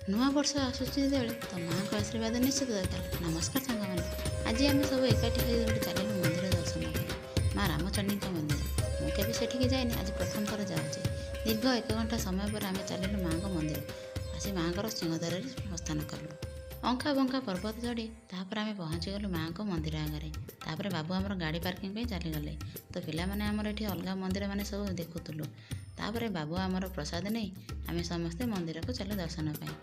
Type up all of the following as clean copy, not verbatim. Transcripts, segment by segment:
ନୂଆ ବର୍ଷ ଆସୁଛି ଯେତେବେଳେ ତ ମାଆଙ୍କ ଆଶୀର୍ବାଦ ନିଶ୍ଚିତ ଦରକାର। ନମସ୍କାର ସାଙ୍ଗମାନେ, ଆଜି ଆମେ ସବୁ ଏକାଠି ହୋଇ ଗୋଟେ ଚାଲିଲୁ ମନ୍ଦିର ଦର୍ଶନ ପାଇଁ, ମା ରାମଚଣ୍ଡୀଙ୍କ ମନ୍ଦିର। ମୁଁ କେବେ ସେଠିକି ଯାଇନି, ଆଜି ପ୍ରଥମ ଥର ଯାଉଛି। ଦୀର୍ଘ 1 ଘଣ୍ଟା ସମୟ ପରେ ଆମେ ଚାଲିଲୁ ମାଆଙ୍କ ମନ୍ଦିର। ଆସି ମାଆଙ୍କର ସିଂହଦ୍ୱାରରେ ପ୍ରସ୍ଥାନ କଲୁ। ଅଙ୍କା ବଙ୍କା ପର୍ବତ ଚଢ଼ି ତାପରେ ଆମେ ପହଞ୍ଚିଗଲୁ ମାଆଙ୍କ ମନ୍ଦିର ଆଗରେ। ତାପରେ ବାବୁ ଆମର ଗାଡ଼ି ପାର୍କିଂ ପାଇଁ ଚାଲିଗଲେ, ତ ପିଲାମାନେ ଆମର ଏଠି ଅଲଗା ମନ୍ଦିର ମାନେ ସବୁ ଦେଖୁଥିଲୁ। ତାପରେ ବାବୁ ଆମର ପ୍ରସାଦ ନେଇ ଆମେ ସମସ୍ତେ ମନ୍ଦିରକୁ ଚାଲୁ ଦର୍ଶନ ପାଇଁ।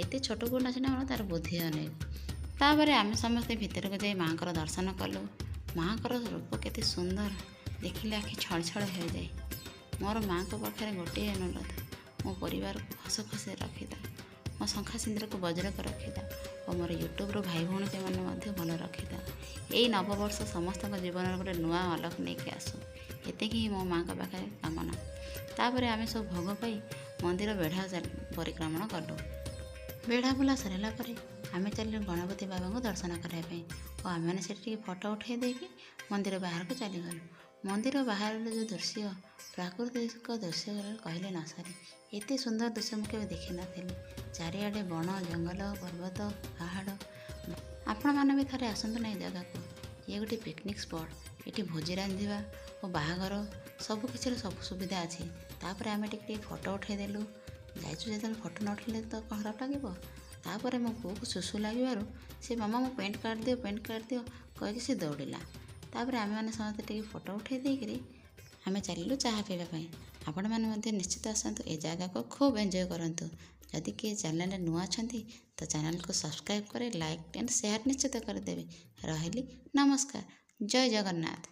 ଏତେ ଛୋଟ ପୁଅଟା ସିନା ଆମର, ତାର ବୁଦ୍ଧି ଅନେକ। ତାପରେ ଆମେ ସମସ୍ତେ ଭିତରକୁ ଯାଇ ମାଆଙ୍କର ଦର୍ଶନ କଲୁ। ମାଆଙ୍କର ରୂପ କେତେ ସୁନ୍ଦର, ଦେଖିଲେ ଆଖି ଛଳ ଛଳ ହୋଇଯାଏ। ମୋର ମାଆଙ୍କ ପାଖରେ ଗୋଟିଏ ଅନୁରୋଧ, ମୋ ପରିବାରକୁ ହସ ଖୁସିରେ ରଖିଥା, ମୋ ଶଙ୍ଖା ସିନ୍ଦୁରକୁ ବଜ୍ରକ ରଖିଥା ଓ ମୋର ୟୁଟ୍ୟୁବ୍ର ଭାଇ ଭଉଣୀମାନେ ମଧ୍ୟ ଭଲ ରଖିଥା। ଏଇ ନବବର୍ଷ ସମସ୍ତଙ୍କ ଜୀବନରେ ଗୋଟେ ନୂଆ ଆଲୋକ ନେଇକି ଆସୁ, ଏତିକି ହିଁ ମୋ ମାଆଙ୍କ ପାଖରେ କାମନା। ତାପରେ ଆମେ ସବୁ ଭୋଗ ପାଇ ମନ୍ଦିର ବେଢ଼ା ପରିକ୍ରମଣ କଲୁ। ବେଢ଼ା ବୁଲା ସରିଲା ପରେ ଆମେ ଚାଲିଲୁ ଗଣପତି ବାବାଙ୍କୁ ଦର୍ଶନ କରିବା ପାଇଁ ଓ ଆମେମାନେ ସେଠି ଟିକେ ଫଟୋ ଉଠାଇ ଦେଇକି ମନ୍ଦିର ବାହାରକୁ ଚାଲିଗଲୁ। ମନ୍ଦିର ବାହାରର ଯେଉଁ ଦୃଶ୍ୟ, ପ୍ରାକୃତିକ ଦୃଶ୍ୟ କହିଲେ ନ ସରେ। ଏତେ ସୁନ୍ଦର ଦୃଶ୍ୟ ମୁଁ କେବେ ଦେଖିନଥିଲି। ଚାରିଆଡ଼େ ବଣ ଜଙ୍ଗଲ, ପର୍ବତ ପାହାଡ଼। ଆପଣମାନେ ବି ଥରେ ଆସନ୍ତୁ ନା ଏ ଜାଗାକୁ। ଇଏ ଗୋଟେ ପିକନିକ୍ ସ୍ପଟ୍। ଏଠି ଭୋଜି ରାନ୍ଧିବା ଓ ବାହାଘର ସବୁକିଛିର ସବୁ ସୁବିଧା ଅଛି। ତାପରେ ଆମେ ଟିକେ ଟିକେ ଫଟୋ ଉଠାଇଦେଲୁ। ଯାଇଛୁ ଯେତେବେଳେ ଫଟୋ ନ ଉଠାଇଲେ ତ ଖରାପ ଲାଗିବ। ତାପରେ ମୋ ପୁଅକୁ ଶୁଶୁ ଲାଗିବାରୁ ସେ ମାମା ମୋ ପ୍ୟାଣ୍ଟ କାଢ଼ି ଦିଅ, ପ୍ୟାଣ୍ଟ କାଢ଼ି ଦିଅ କହିକି ସେ ଦୌଡ଼ିଲା। ତାପରେ ଆମେମାନେ ସମସ୍ତେ ଟିକେ ଫଟୋ ଉଠାଇ ଦେଇକିରି ଆମେ ଚାଲିଲୁ ଚାହା ପିଇବା ପାଇଁ। ଆପଣମାନେ ମଧ୍ୟ ନିଶ୍ଚିତ ଆସନ୍ତୁ ଏ ଜାଗାକୁ, ଖୁବ୍ ଏନ୍ଜୟ କରନ୍ତୁ। ଯଦି କିଏ ଚ୍ୟାନେଲରେ ନୂଆ ଅଛନ୍ତି ତ ଚ୍ୟାନେଲକୁ ସବସ୍କ୍ରାଇବ୍ କରି ଲାଇକ୍ ଆଣ୍ଡ ସେୟାର ନିଶ୍ଚିତ କରିଦେବେ। ରହିଲି, ନମସ୍କାର, ଜୟ ଜଗନ୍ନାଥ।